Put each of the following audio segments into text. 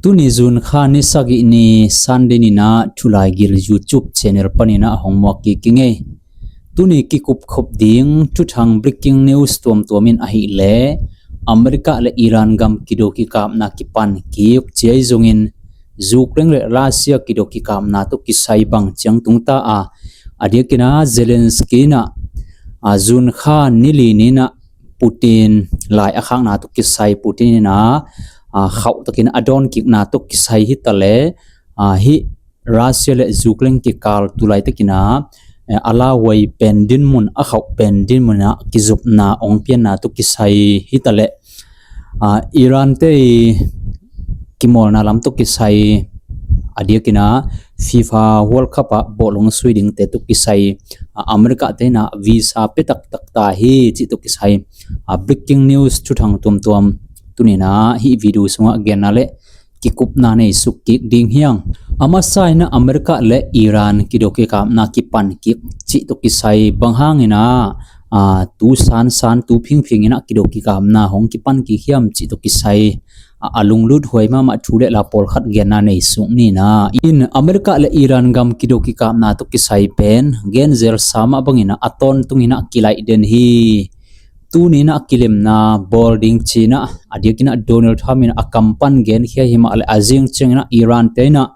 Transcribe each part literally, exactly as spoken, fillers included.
Tuni June kha ni sagi ni Sunday nina thulai gil YouTube channel panina ahong mo kiki nge. Tuni kikup khop ding thuthang breaking news tuam tuam in ahi le, America le Iran gam kido kikapna kipan kik chiai zongin, Ukraine le Russia kido kikapna to kisai bang chiang tung ta a. Adia kina Zelensky na, a, June kha ni li nina Putin lai a khakna to kisai Putin na, a, khau takin adon kikna to kisai hi ta le, a, hi Russia le Ukraine kikal tulai takina, eh, ala huai pen din mun, a khau pen din mun a kizupna ong pianna to kisai hi ta le, a, Iran te kimolna lam to kisai, adia kina FIFA World Cup a bolong sui ding te to kisai, a, America te na visa pe tak tak ta hi chi to kisai, a, breaking news thuthang tuam tuam tunina hi video sunga genna le kikupna nei suk kik ding hiang. Amasa ina America le Iran kido kikapna kipan kik chi to kisai bang hangina, a, tu san san tu phing phing ina kido kikapna hong kipan kik hiam chi to kisai, a, alunglut huai mama thu le la pol khat genna nei suk nina. In America le Iran gam kido kikapna to kisai pen gen zel sama bangina aton tungina kilai den hi. Tunina kilemna bol ding china, adia kina Donald Trump in a kampan gen khia hima le azing chengina Iran te na,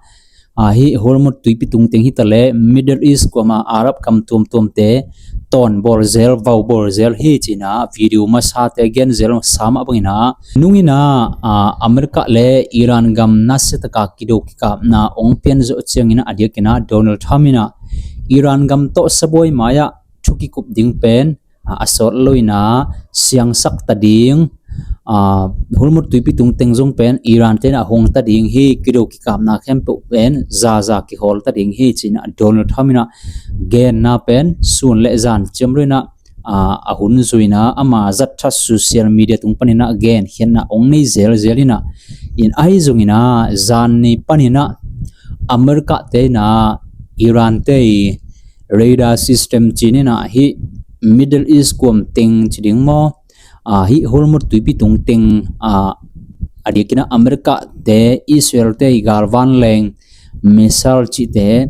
a, hi Hormuz tuipi tung teng hi ta le Middle East kuama Arab kam tuam tuam te ton bol zel, vau bol zel hi china video masa te gen zel sama bangina. Nungina, a, America le Iran gam nase taka kido kikapna ong pian zo chengina adia kina Donald Trump ina Iran gam to saboi maya thu kikup ding pen, a, asot loina siang sak ta ding, a, Hormuz tuipi tung teng zong pen Iran te na hong ta ding hi kido kikapna khempeuh pen za za kihol ta ding hi china Donald Trump ina genna pen sun le zan chiam loina, a, a hun zuina ama zat tha social media tung panina gen khianna ong nei zel zel ina in ahi zongina zan ni panina America te na Iran te radar system chinina hi Middle East kuam teng chi ding mo, a, hi Hormuz tuipi tung teng, a, adia kina America te Israel te galvan leng missile chi te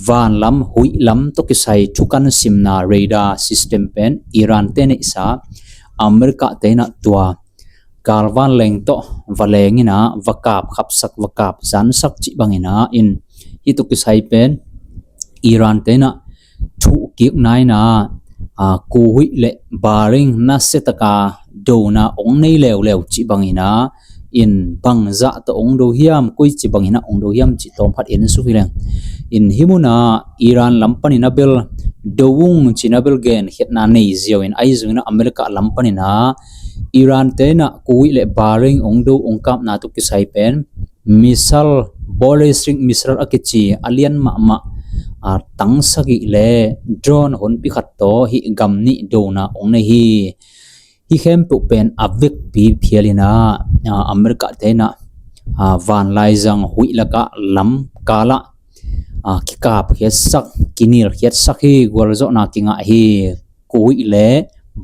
van lam hui lam to kisai thukan simna radar system pen Iran te neisa America te na tua galvan leng to valeng ina vakap khapsak vakap zansak chi bangina in hi to kisai pen Iran te na thu kik naina, a, Kuwait le Bahrain nase taka dona ong nei leu leu chi bangina in bang za to ong do hiam koi chi bangina ong do hiam chi tom khat en su hileng. In himuna Iran lam panina bel do ung china bel gen khiatna nei ziau in ahi zongina America lam panina Iran te na Kuwait le Bahrain ong do ong kapna to kisai pen missile, ballistic missile a kichi a lian mahmah, a, tang sagi le drone honpi khat to hi gam ni dona ong nei hi. Hi khempeuh pen a vekpi phialina, a, America te na, a, van laizang hui laka lam kala, a, kikap khiatsak, kinil khiatsak hi gualzawhna kinga hi. Kuwait le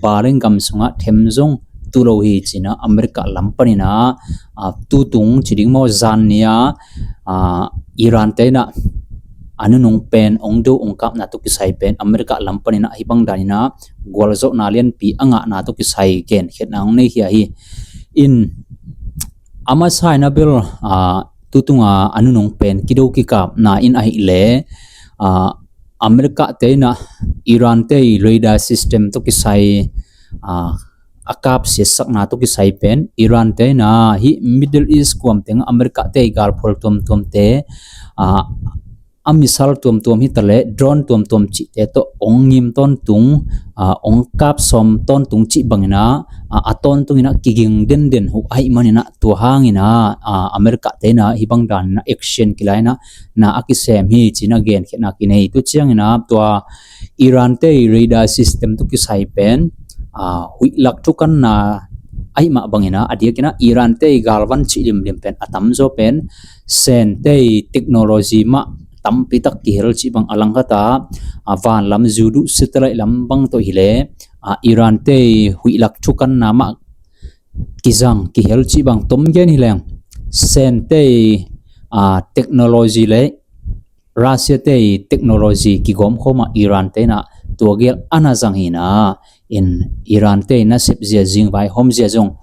Bahrain gam sunga them zong tulo hi china America lam panina, a, tutung chi ding mo zan nia, a, Iran te na anunung pen ong do ong kapna to kisai pen America lam panina hi bang danina gualzawhna lianpi a ngahna to kisai gen khiatna ong nei hi ahi. In amasa ina bel, a, tutunga anunung pen kido kikapna in ahi le, a, America te na Iran te radar system to kisai, a, a kap siasakna to kisai pen Iran te na hi Middle East kuam teng America te galphol tuam tuam te, a, a missile tuam tuam hi ta le drone tuam tuam chi te to ong ngim ton tung, a, ong kap som ton tung chi bangina, a, a ton tungina kiging den den hu ahi manina tua hangina, a, America te na hi bang danina action kilaina na a kisem hi china gen khiatna kinei tu chiangina tua Iran te radar system to kisai pen, a, hui lak thukanna ahi mah bangina adia kina Iran te galvan chi lim lim pen a tam zo pen sen te technology ma tampi tak kihel chi bang alang kata, a, van lam zudu satellite lam bang to hi le, a, Iran te hui lak thukanna ma kizang kihel chi bang tom gen hi leng. Sen te, a, technology le Russia te technology kigom khom a Iran te na tua gel ana jang hina, in Iran te nasep jia jing vaihom jia jong,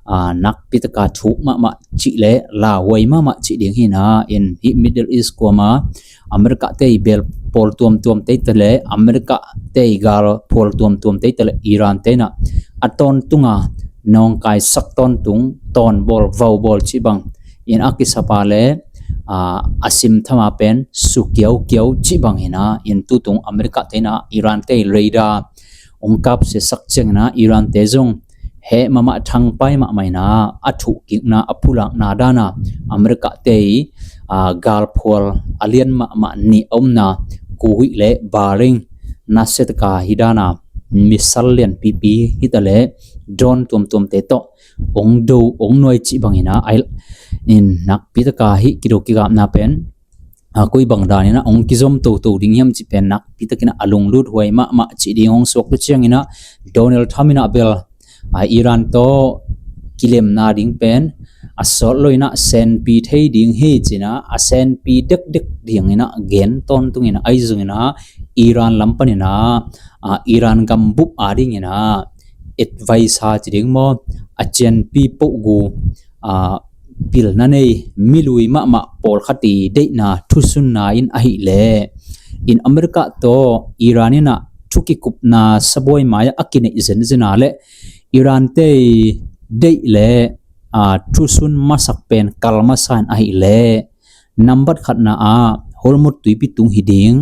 a, nakpi taka thuk mama chi le la huai mama chi ding hina, in hi Middle East koma America te bel pol tuam tuam te tale, America te gal pol tuam tuam te tale Iran te na a ton tunga nong kai sak ton tung ton bol vau bol chi bang in a kisapa le, a, a sim thama pen su kiau kiau chi bang hina, in tutung America te na Iran te radar ong kap se sak cheng na Iran te jong he mama thang pai mama ina a thu kik na a pulak na dana America te, a, gal pol a lian mama ni om na Kuwait le Bahrain na se taka hi dana missile lian pipi hi tale drone tuam tuam te to ong do ong noi chi bang ina ai in nakpi taka hi kido kigap na pen, a, koi bang dan ina ong kizom to to ding hiam chi pen nakpi takina a lunglut huai mama chi ding ong suak tu chiang ina Donald Trump ina bel, a, Iran to kilem na ding pen a sot lo ina senpi thei ding hi china a senpi dek dek ding ina gen ton tung ina ai zung ina Iran lam pan ina, a, Iran gam bup a ding ina advice ha chi ding mo a chianpi po gu, a, pilna nei milui mama pol khati deina thusun na in ahi le in America to Iran ina thu kikup na saboi maya a kinei zen zena le Iran te dei le, a, thusun masak pen kal masa in ahi le number khat na a Hormuz tuipi tung hi ding,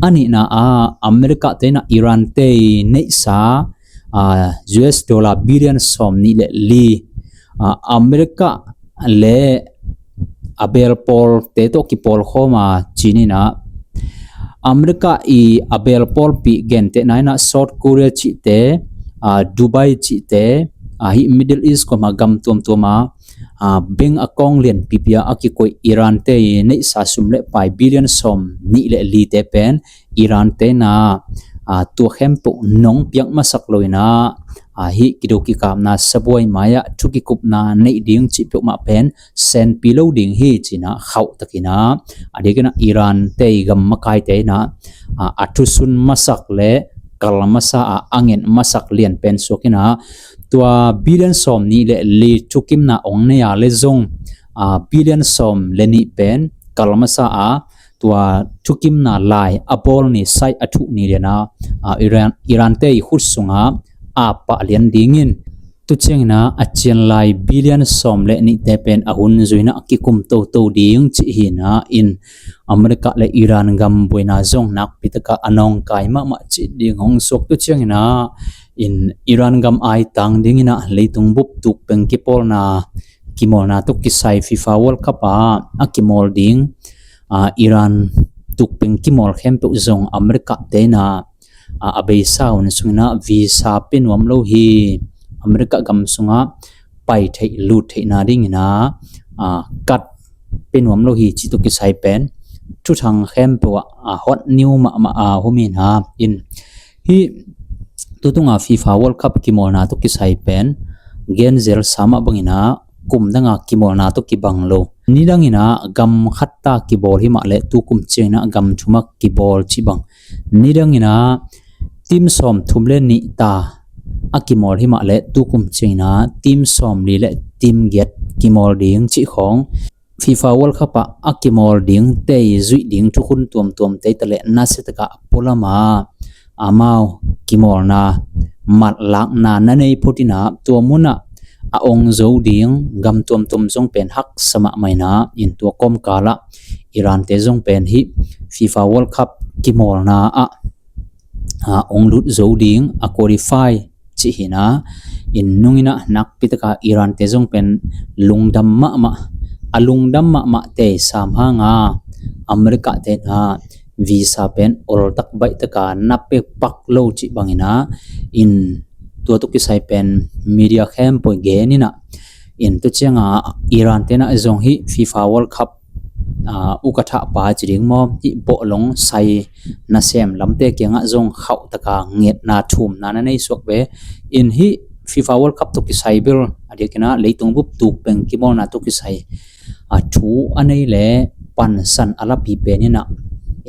ani na a America te na Iran te neisa, a, U S dollar billion som ni le li, a, America le a bel pol te to kipol khoma chini na America i a bel pol pi gen te na ina South Korea chi te, a, Dubai chi te, a, hi Middle East koma gam tuam tuama, a, bank account lian pipia a kikoi Iran te neisa sum le pai billion som ni le li te pen Iran te na, a, tua khempeuh nong piak masak lo ina, a, hi kido kikap na saboi maya thu kikup na nei ding chi peuh ma pen senpi lo ding hi china khau takina a dikina Iran te gam makai te na, a, a thusun masak le kal masa a angen masak lian pen suakina tua billion som ni le li thukim na ong nei a le zong, a, billion som le ni pen kal masa a tua thukim na lai a bol ni sai a thu ni le na, a, Iran, Iran te i khut sunga a pa lian dingin tu chiang ina a chian lai billion som le ni te pen a hun zuina a kikum to to ding chi hina in America le Iran gam buaina zong nakpi taka a nong kai mama chi ding hong suak tu chiang ina in Iran gam ai tang ding ina leitung bup tuk peng kipolna kimolna to kisai FIFA World Cup a a kimol ding, a, Iran tuk peng kimol khempeuh zong America te na, a, a beisa hun sungina visa pe nuam lo hi America gam sunga pai thei lut thei na ding ina, a, kat pe nuam lo hi chi to kisai pen thu thang khempeuh a, a, hot new mama a humi na in hi tutunga FIFA World Cup kimolna to kisai pen gen zel sama bangina kum danga kimolna to kibang lo. Nidang ina gam khat ta kibol hi ma le tukum chiang ina gam thuma kibol chi bang. Nidang ina team som thum le ni ta a kimol hi ma le tukum chiang ina team som li le team giat kimol ding chi khong FIFA World Cup a a kimol ding te zui ding thukhun tuam tuam te tale na se taka pulama amau kimolna matlakna na nei phutina tua muna a ong zo ding gam tuam tuam zong pen hak sama maina in tua kom kala Iran te zong pen hi FIFA World Cup kimolna a, a ong lut zo ding a qualify chi hina in nungina nakpi taka Iran te zong pen lungdam mama a lungdam mama te sam hanga America te na visa pen ol tak bai taka na pe pak lo chi bangina in tua to kisai pen media khempeuh genina in tu chianga Iran te na zong hi FIFA World Cup, a, ukatha pa chi ding mo hi boh long sai na sem lamte kianga zong khau taka ngetna thumna na nei suak ve in hi FIFA World Cup to kisai bil a dikina leitung bup tuk peng kimolna to kisai a thu anei le pansan alapi pen ina,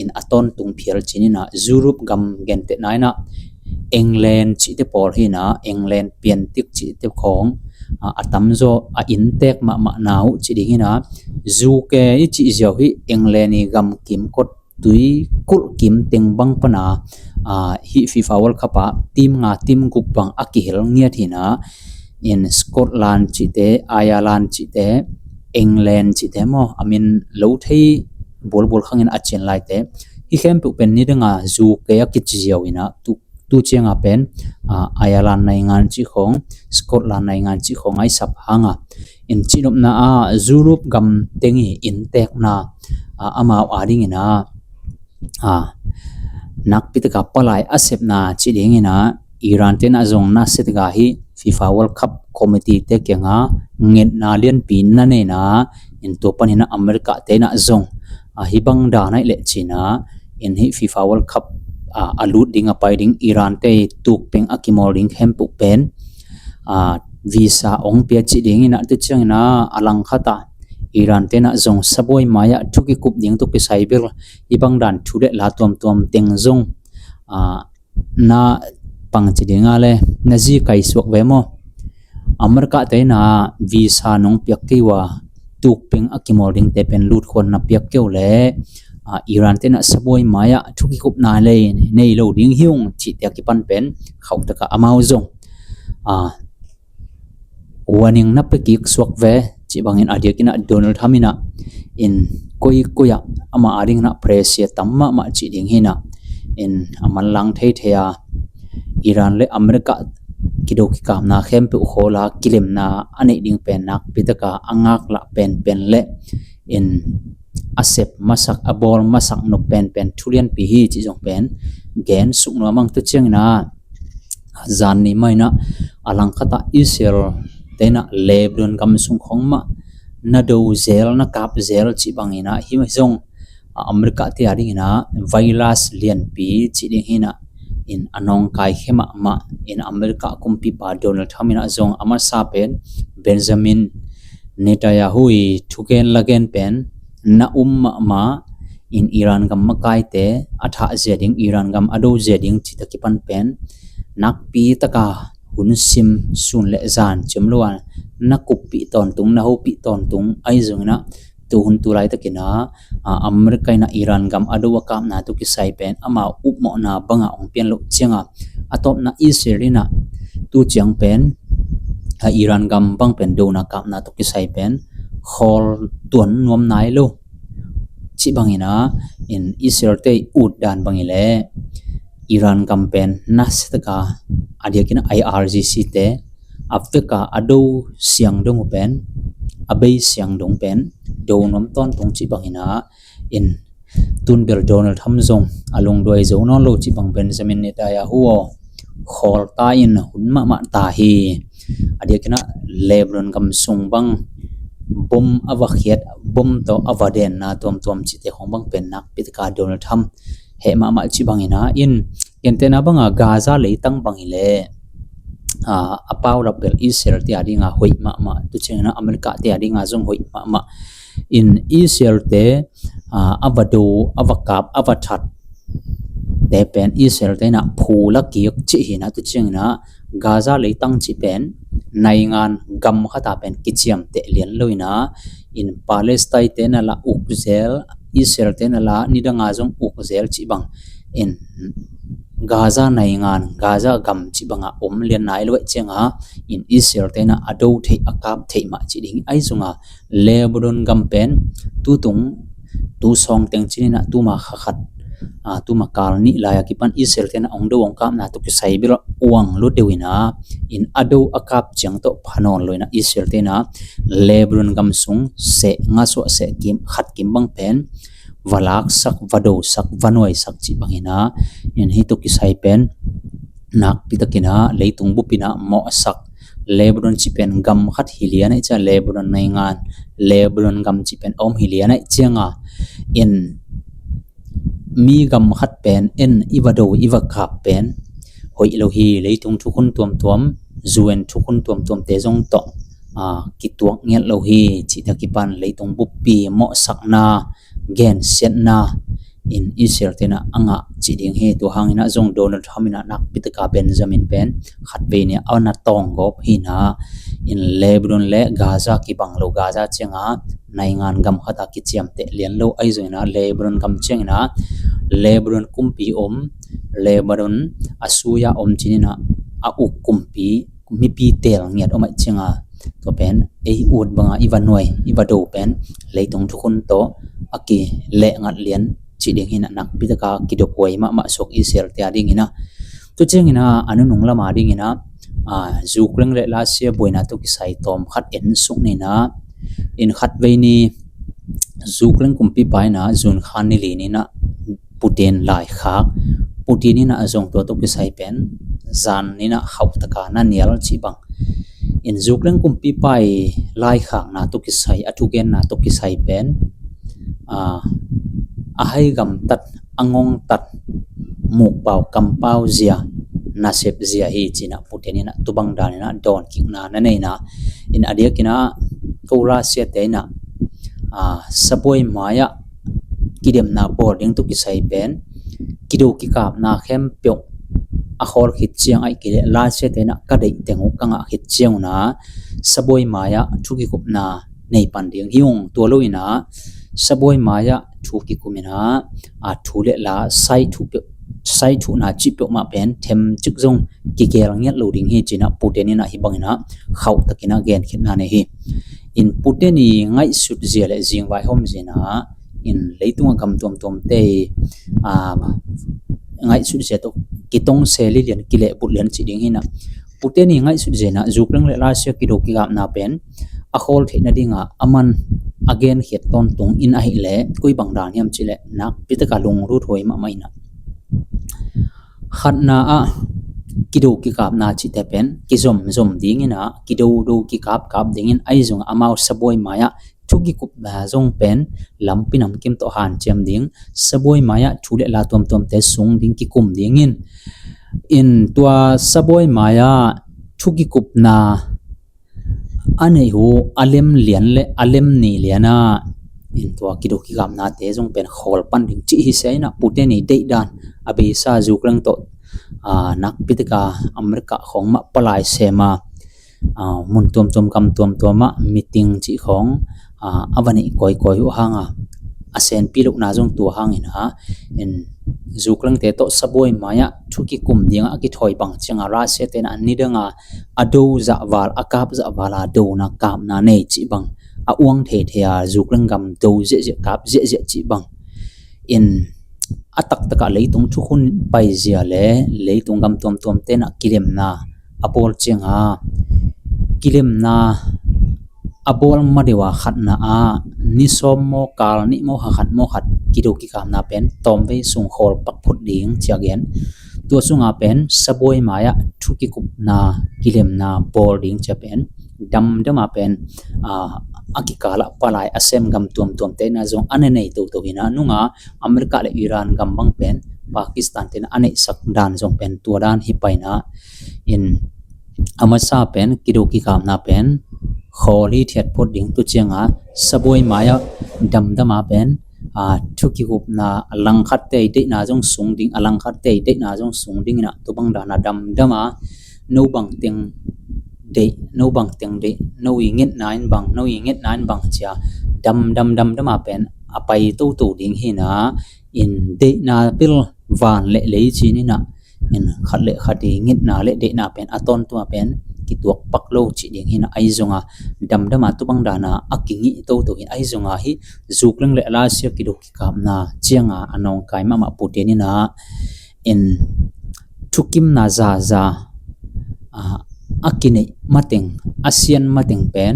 in aton tung phial chin ina, Europe gam gente na ina, England chite pol hi ina, England piantik chite khong, a, atamjo a intek mama nau chi ding ina, U K i chi jiau hi England i gam kimkot tui kul kim teng bang pana, a, hi FIFA World Cup a team nga team gup bang akihel ngiat hi ina, in Scotland chite, Ireland chite, England chite mo, amin lo thei bol bol khang in achin lai te. Hi khempeuh pen ni dang a U K a kichi jiau ina, tu, tu chiang a pen, a, Ireland nai ngan chi khong, Scotland nai ngan chi khong ai sap hang a. In chi nop na a, Europe gam teng i intek na, a, amau a ding ina, a, nakpi taka palai asep na chi ding ina, Iran te na jong na set ga hi FIFA World Cup Committee te kiang a ngen na lian pi na nei na, in tu pan ina America te na jong, a, hi bang da nai le chi na, in hi FIFA World Cup, a, alut ding apai ding Iran te tuk peng akimol ding khempeuh pen, a, visa ong pia chi ding ina tu chiang ina alang khata Iran te na jong saboi maya thu kikup ding tu kisai bil hi bang dan thu le la tuam tuam teng jong, a, na pang chi ding a le na ji kai suak ve mo. America te na visa nong piak kei ua tuk peng akimol ding te pen lut khon na piak keu le, a, Iran te na saboi maya thu kikup na le nei lo ding hiung chi te kipan pen khau taka amau jong, a, warning na pe kik suak ve chi bang in adia kina Donald Trump ina in koi koi a ama a ding na pressure tam mama chi ding hi ina, in aman lang thei thei a Iran le America kido kikam na khempeuh khol a kilem na anei ding pen nakpi taka angak la pen pen le in asep masak abol masak nop pen pen thu lian pi hi chi jong pen gen suk nuam ang tu chiang ina, jan ni mai na alang khata Israel te na Lebanon gam sung khong ma na do zel na kap zel chi bang ina hi jong, a, America te a ding ina virus lian pi chi ding hi ina in anong kai khe mama in America kumpi pa Donald Trump ina jong amasa pen Benjamin Netanyahu i thugen lagen pen na um mama in Iran gam makai te atha jia ding, Iran gam ado jia ding chi ta kipan pen nakpi taka hun sim sun le jan chim lo a na kup pi ton tung, na ho pi ton tung ai jong ina tu hun tu lai takina, a, America ina Iran gam ado akap na tu kisai pen ama upmo na banga ong pian lo chiang a, atop na Israel ina tu chiang pen, a, Iran gam bang pen do na kap na tu kisai pen khol tuan nuam nai lo chi bang ina in Israel te ut dan bang ile Iran gam pen na se taka adia kina I R G C te a veka ado siang dong pen, abei siang dong pen do nuam ton tung chi bang ina in tun bel Donald Trump jong alung doi zo non lo chi bang Benjamin Netanyahu o khol ta in hun mama ta hi. Adia kina Lebanon gam sung bang bom ava khiat, bom to ava den na tuam tuam chi te khong bang pen nakpi taka Donald Trump he mama chi bang ina in, kente na banga Gaza leitang bang ile, a, apau lap bel Israel te a dinga hoi mama, tu chiang ina America te a dinga jong hoi mama. In Israel te, a, ava do, ava kap, ava that te pen Israel te na phu la kiak chi hi na tu chiang ina Gaza leitang chi pen naingan gam khata pen kichiam te lian lo ina in Palestine te na la uk zel, Israel te na la nidanga jong uk zel chi bang in Gaza naingan, Gaza gam chi banga om lian nai lo chiang a in Israel te na ado thei akap thei ma chi ding ai jong a Lebanon gam pen tu tung tu song teng chin ina tuma kha khat, a, tuma kal ni lai a kipan Israel te na ong do ong kap na tu kisai bil uang lo deu ina in ado akap chiang to phanon lo ina Israel te na Lebanon gam sung se nga so se kim khat kim bang pen valak sak, vado sak, vanoi sak chi bang ina in hi tu kisai pen nakpi takina leitung bup ina mo sak Lebanon chi pen gam khat hi lian ai cha Lebanon naingan Lebanon gam chi pen om hi lian ai chiang a in mi gam khat pen in iva do iva kap pen hoi lo hi leitung thukhun tuam tuam, U N thukhun tuam tuam te jong to a, kituak ngiat lou hi, chih tah kipan leitung buppi mohsakna, gensiatna in Israel ten a ngah chih ding hi. Tua hang in a jong Donald Trump in a nakpi tah a Benjamin pen khatvei ni a ana tong gop hi na, in Lebanon le Gaza kibang lou, Gaza cheng a naingan gam khat a kichiam teh lian lou ahi jong in a, Lebanon gam cheng in a, Lebanon kumpi um, Lebanon a sui a um chin in a, a uk kumpi, mipi tel ngiat um ahi cheng a, tua pen ei ut bang a i va nuai, i va do pen leitung thukhun toh a kile ngat lian chih ding hi na, nakpi tah a kidop huai mahmah suak Israel te a ding in a. Tu cheng in a, a nunung lam a ding in a, a, Ukraine le Russia boina toh kisai tom khat en suk ni na, in khatvei ni Ukraine kumpi pa in a, June kha ni li ni na, Putin lai khak, Putin in a jong tua toh kisai pen jan ni na khauh tah a na nial chih bang. In Ukraine kumpi pa i lai khakna toh kisai, a thugenna toh kisai pen, a, a hai gam tat, a ngong tat, mukpau, kampau jia, nasep jia hi chih na Putin in a tubang dan in a don kikna na nei na. In a diak in a, ko Russia te in a, a, saboi mai a kidemna bol ding toh kisai pen, kido kikapna khempeuh a khol khit chiang ahi kei le, Russia te in a ka deih teng u ka ngah khit chiang un a, saboi mai a thu kikupna nei pan ding hi ung. Tua lou in a, saboi mai a thu kikum in a, a, thu le la, sai thu peuh, sai thu na chih peuh mah pen them chik jong kigel ngiat lou ding hi chih na Putin in a hi bang in a khauh tah in a gen khit na nei hi. In Putin i ngaihsut jia le jing vaihom jia na, in leitung a gam tuamtuam te, a, ngaihsut jia toh kitong se li lian, kile but lian chih ding hi na. Putin i ngaihsut jia na, Ukraine le Russia kido kikapna pen a khol theina ding a, aman a gen khiat ton tung in ahi le, koi bang dan hiam chih le, nakpi tah a lunglut huai mahmah in a. Khatna a, kido kikapna chih te pen kijom jom ding in a, kido do kikap kap ding in, ahi jong a amau saboi mai a thu kikupna jong pen lampi namkim toh hanchem ding, saboi mai a thu le la tuamtuam te sung ding, kikum ding in. In tua saboi mai a thu kikupna a nei u, a lem lian le a lem ni lian a, in tua kido kikapna te jong pen khol pan ding chih hi se in a, Putin i deih dan, a beisa Ukraine toh, a, nakpi tah a America khong mah palai sem a, a, mun tuamtuam gam tuamtuam a meeting chih khong, a, a va nei koi koi u hang a, a senpi lou na jong tua hang in a, in Ukraine te toh saboi mai a thu kikum ding a kithoi bang chiang a, Russia te in a nidang a, a do jah val, a kap jah val a dona kapna nei chih bang, a uang thei thei a Ukraine gam do jeh jeh, kap jeh jeh chih bang. In a tak tah a leitung thukhun pai jia le, leitung gam tuamtuam te in a kilemna a bol chiang a, kilemna a bol ma deuh a khatna a, ni som mo, kal ni mo, ha khat mo khat kido kikapna pen tomvei sung khol pak phut ding chia gen. Tua sung a pen saboi mai a thu kikupna, kilemna bol ding chia pen damdam a pen, a, a kikal a palai a sem gam tuamtuam te in a jong a nei nei toto in a, nung a America le Iran gam bang pen Pakistan te in a nei sak dan jong pen tua dan hi pai na. In a masa pen kido kikapna pen khol hi thiat phot ding, tu chiang a saboi mai a damdam a pen, a, thu kikupna a langkhat te deihna jong sung ding, a langkhat te deihna jong sung ding in a, tu bang dan a damdam a, no bang teng deih, no bang teng deih, no i ngetna in bang, no i ngetna in bang chia damdam damdam a pen a pai toto ding hi na. In deihna pil van le lei chin in a, in khat le khat i ngetna le deihna pen a ton tua pen kituak pak lou chih ding hi na, ahi jong a damdam a tu bang dan a a kingih toto hi, ahi jong a hi Ukraine le Russia kido kikapna chiang a a nong kai mahmah Putin in a, in thukimna jaja, a, a kinei mateng, a sian mateng pen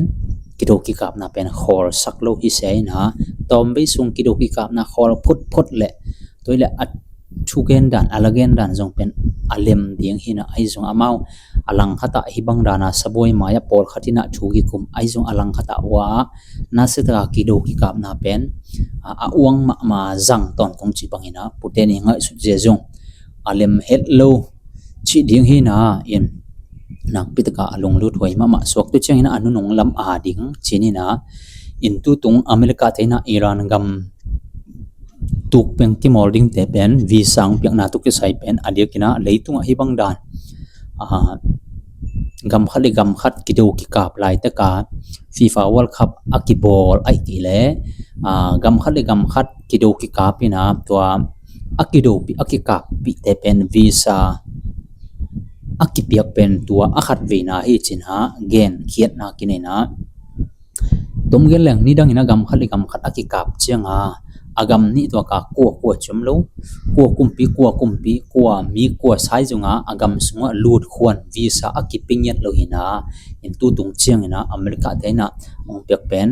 kido kikapna pen khol sak lou hi se in a, tomvei sung kido kikapna khol phot phot le, tua le a thugen dan, a lagen dan jong pen a lem ding hi na, ahi jong a amau a langkhat a hi bang dan a saboi mai a pol khat in a thu kikum, ahi jong a langkhat a ua, nasetah a kido kikapna pen, a, a uang mahmah jang ton kong chih bang in a, Putin i ngaihsut jia jong a lem het lou chih ding hi na. In nakpi taka alunglut huai mama suak tu chiang ina anunung lam a ding chin ina in tutung America te ina Iran gam tukpeng kimol ding te pen visa ang piakna tu kisai pen adiak ina leitung a hibang dan a gam khat le gam khat kido kikap lai taka FIFA World Cup a kibol ai ti le a gam khat le gam khat kido kikap ina tua a kido pi a kikap pi te pen visa a kipiak pen tua a khat veina hi chin ha gen khiatna kinena. Tum gen leng nidang ina gam khat le gam khat a kikap chiang a a gam ni tua ka kua kua chum lo kua kumpi kua kumpi kua mi kua sai zunga a gam sunga lut khuan visa a kipingiat lo hina in tutung chiang ina America te ina ong piak pen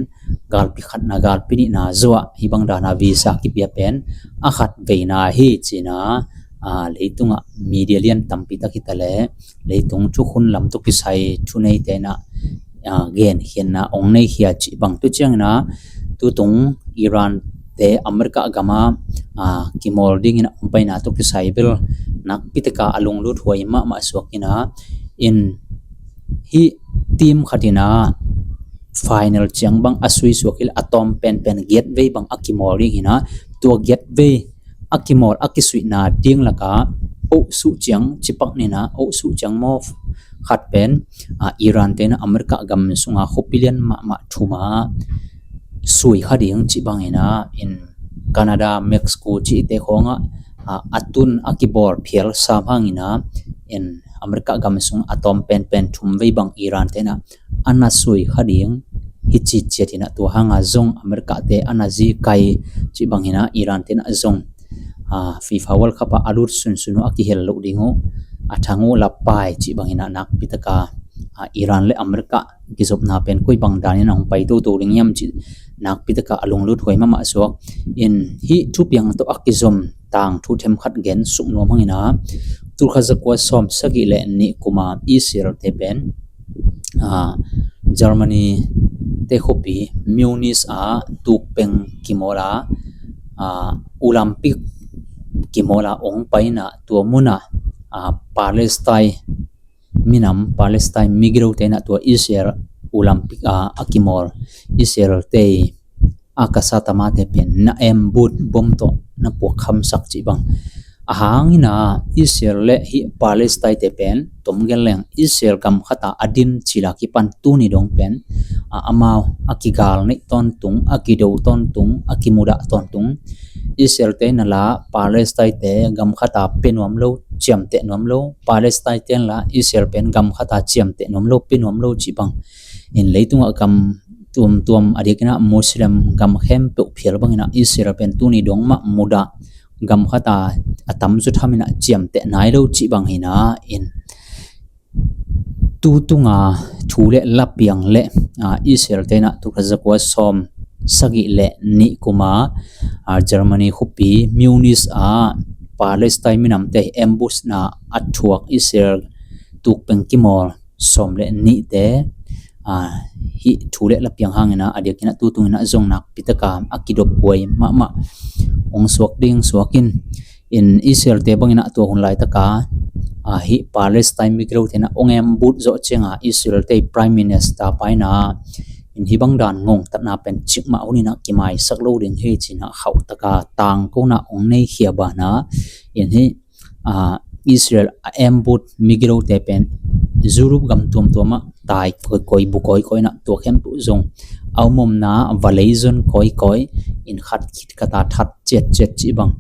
galpi khatna galpi nina zua hibang dana visa kipia pen a khat veina hi china a leitunga media lian tampi ta kita le leitung thukhun lam tu kisai thunei te ina a gen hianna ong nei hia chi bang tu chiang ina tutung Iran te America gama a kimol ding ina ong paina tu kisai bel nakpi taka alunglut huai mama suak ina in hi team khat ina final chiang bang a sui suak il a tom pen pen gateway bang a kimol ding hina tua gateway a kimol a kisuina ding laka o su chiang chipak nina o su chiang mo khat pen a Iran te na America gam sunga khopilian mama thuma sui kha ding chi bang ina in Canada Mexico chi te khonga a atun a kibol phial sa hang ina in America gam sung a tom pen pen thum vei bang Iran te na ana sui kha ding hi chi chiat ina tua hanga zong America te ana zi kai chi bang ina Iran te na zong a FIFA World Cup a alut sun sunu a kihel lo ding u a thang u la pai chi bang ina nakpi taka a Iran le America kizopna pen koi bang dan ina hong pai to to ding yam chi nakpi taka alunglut huai mama suak in hi thupiang to a kizom tang thu them khat gen suk nuam hang ina tulkha zakua som sagi le ni kuma Israel te pen a Germany te khopi Munich a tukpeng kimola a Olympic kimola ong paina tua muna a Palestine minam Palestine migro te na tua Israel Olympic a akimol Israel te a kasa tama te pen na em but bom to na puak kham sak chi bang. Ahang ina Israel le hi Palestine te pen tom gen leng Israel gam khata adin chila kipan tuni dong pen a amau a kigal nei ton tung a kido ton tung a kimuda ton tung Israel te na la Palestine te gam khata pe nuam lo chiam te nuam lo Palestine te la Israel pen gam khata chiam te nuam lo pe nuam lo chi bang in leitunga gam tuam tuam adikina Muslim gam khem pe phial bang ina Israel pen tuni dong ma muda gam khata atam chu thamina chiam te nai lo chi bang hina in tutunga thu le lapiang le a Israel te na tu kha zakua som sagi le ni kuma a Germany khopi Munich a Palestine minam te ambush na athuak Israel tukpeng kimol som le ni te a hi thu le lapiang hang ina adikina tutung ina zong nakpi taka a kidop huai mama ong suak ding suakin in Israel te bang ina tua hun lai taka a hi Palestine migro te na ong em but zo chenga Israel te Prime Minister paina in hi bang dan ngong tatna pen chik ma hun ina kimai sak lo ding hi china khau taka tang ko na ong nei khia bana in hi a Israel a em but migro te pen Europe gam tuam tuama tai koi koi bu koi koi na tua khem tu zong aumom na valei zon koi koi in khat khit kata that chet chet chi bang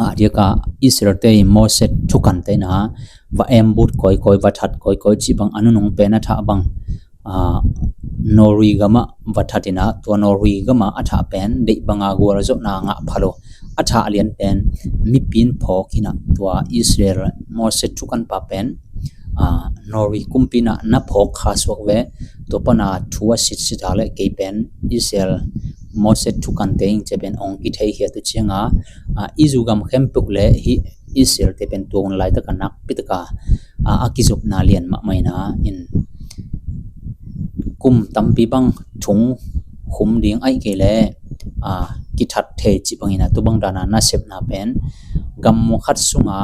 a dia ka Israel te Mossad thukan te na va em but koi koi va that koi koi chi bang anunung pen a tha bang a Norway gama va that ina tua Norway gama a tha pen dei banga gual zo na nga phalo a tha lian pen mipin phok ina tua Israel Mossad thukan pa pen a Norway kumpi na na phok kha suak ve tua pana thu a sit sit a le kei pen Israel Mossad thukan te ing che pen ong kithei hia tu chianga a izu gam khem puk le hi Israel te pen tua hun lai taka nakpi taka a akizopna lian mama ina in kum tampi bang thung khum ding ai kei le a kithat thei chi bang ina tu bang dana nasepna pen gam mu khat sunga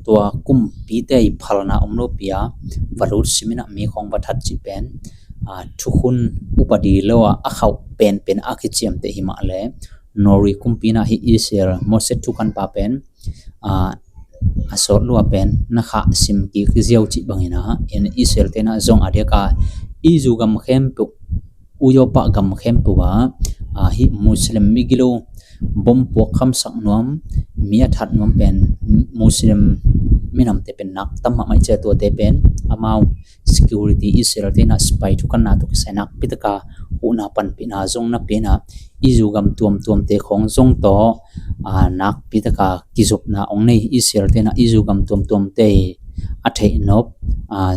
tua kumpite phalna umlou pia, valut simin a mi khong vathat chih pen, a, thukhun upadi lou a, akhau penpen a kichiam te himahle, Norway kumpi na hi Israel Mossad thukan pa pen, a, asot lua pen, nakha sim kik jiu chih bangin a, in Israel tena jong adia ka, iju gam khempeuh, Uyopa gam khempeuh a, a, hi Muslim migilou, bomb puak khamsak nuam, mi athat nuam pen, Muslim minam te pen nak tam mama iche tua te pen, amau security Israel tena spy thukan na to kisai nakpi taka, huhna panpina jong na pena, iju gam tuamtuam te khong jong to, a, nakpi taka kijopna ong nei Israel tena iju gam tuamtuam te athei nop, a,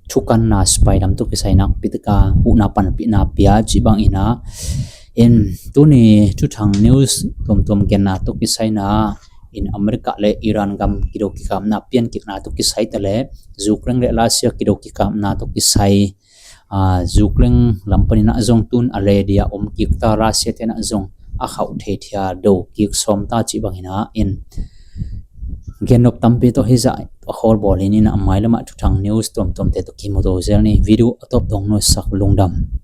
thukan na spy lam to kisai nakpi taka huhna panpina pia chih bangin a. In tuni thuthang news tuamtuam genna to kisai na in America le Iran gam kidou kikapna pian kikna to kisai tale Ukraine le Russia kidou kikapna to kisai a, Ukraine lam panin a jong tun a le dia um kik ta Russia tena jong akhau thei thia dou kik som ta chih bangin a in. Gen nop tampi to hija ahol bol in a mai lama thuthang news tuamtuam te to kimu to jel ni video atop dong no sak lungdam.